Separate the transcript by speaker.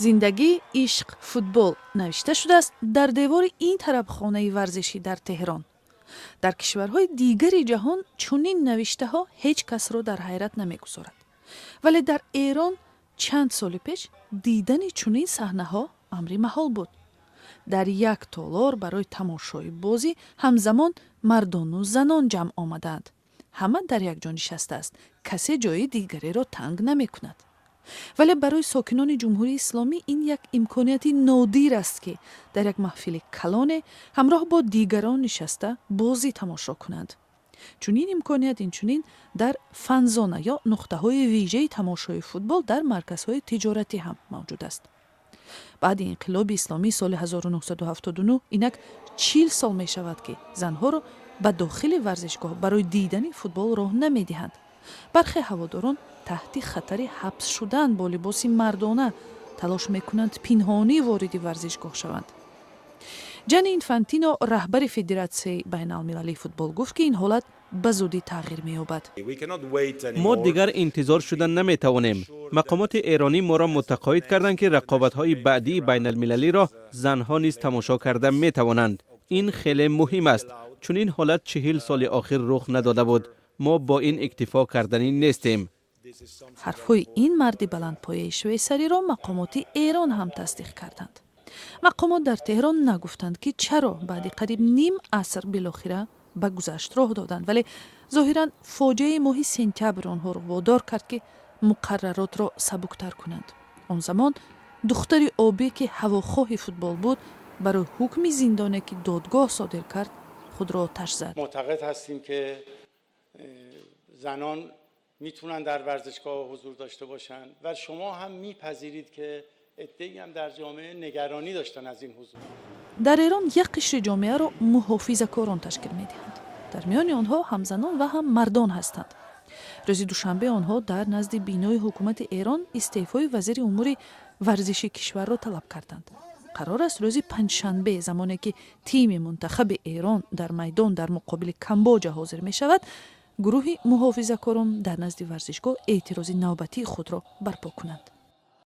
Speaker 1: «Зиндагӣ, ишқ, футбол» навишта шудааст дар девори ин тарабхонаи варзишӣ дар Теҳрон. Дар кишварҳои дигари ҷаҳон чунин навиштаҳо ҳеҷ касро дар ҳайрат намегузорад, вале дар Эрон чанд соли пеш дидани чунин саҳнаҳо амри маҳол буд. Дар як толор барои тамошои бозӣ ҳамзамон мардону занон ҷамъ омадаанд. Ҳама дар як ҷо нишастааст, касе ҷои дигареро танг намекунад. Вале барои сокинони Ҷумҳурии Исломӣ ин як имконияти нодир аст, ки дар як маҳфили калоне ҳамроҳ бо дигарон нишаста бозӣ тамошо кунанд. Чунин имконият инчунин дар фанзона ё нуқтаҳои вижаи тамошои футбол дар марказҳои тиҷоратӣ ҳам мавҷуд аст. Баъди инқилоби исломии соли 1979 инак 40 сол мешавад, ки занҳоро ба дохили варзишгоҳ барои дидани футбол роҳ намедиҳанд. Бархе ҳаводорон таҳти хатари ҳабс шудан бо либоси мардона талош мекунанд пинҳонӣ вориди варзишгоҳ шаванд. Ҷани Инфантино, раҳбари Федератсияи байналмилалии футбол, гуфт, ки ин ҳолат ба зудӣ тағйир меёбад.
Speaker 2: Мо дигар интизор шуда наметавонем. Мақомоти эронӣ моро мутақоид карданд, ки рақобатҳои баъдии байналмилалиро занҳо низ тамошо карда метавонанд. Ин хеле муҳим аст. Чунин ҳолат 40 соли охир рух надода буд. Мо бо ин иктифо карданӣ нестем.
Speaker 1: Ҳарфҳои ин марди баландпояи швейсариро мақомоти Эрон ҳам тасдиқ карданд. Мақомот дар Теҳрон нагуфтанд, ки чаро баъди қариб ним аср билохира ба гузашт роҳ доданд, вале зоҳиран фоҷиаи моҳи сентябр онҳоро водор кард, ки муқарраротро сабуктар кунанд. Он замон духтари обӣ, ки ҳавохоҳи футбол буд, барои ҳукми зиндоне, ки додгоҳ содир кард, худро оташ зад.
Speaker 3: معتقد هستیم که زنان میتونن در ورزشگاه حضور داشته باشن و شما هم میپذیرید که عده‌ای هم در جامعه نگرانی داشتن از این حضور.
Speaker 1: Дар Эрон як қишри ҷомеаро муҳофизакорон ташкил медиҳанд. Дар миёни онҳо ҳам занон ва ҳам мардон ҳастанд. Рӯзи душанбе онҳо дар назди бинои ҳукумати Эрон истеъфои вазири умури варзиши кишварро талаб карданд. Қарор аст, рӯзи панҷшанбе, замоне ки тими мунтахаби Эрон дар майдон дар муқобили Камбоҷа ҳозир мешавад, гурӯҳи муҳофизакорон дар назди варзишгоҳ эътирози навбатии худро барпо кунанд.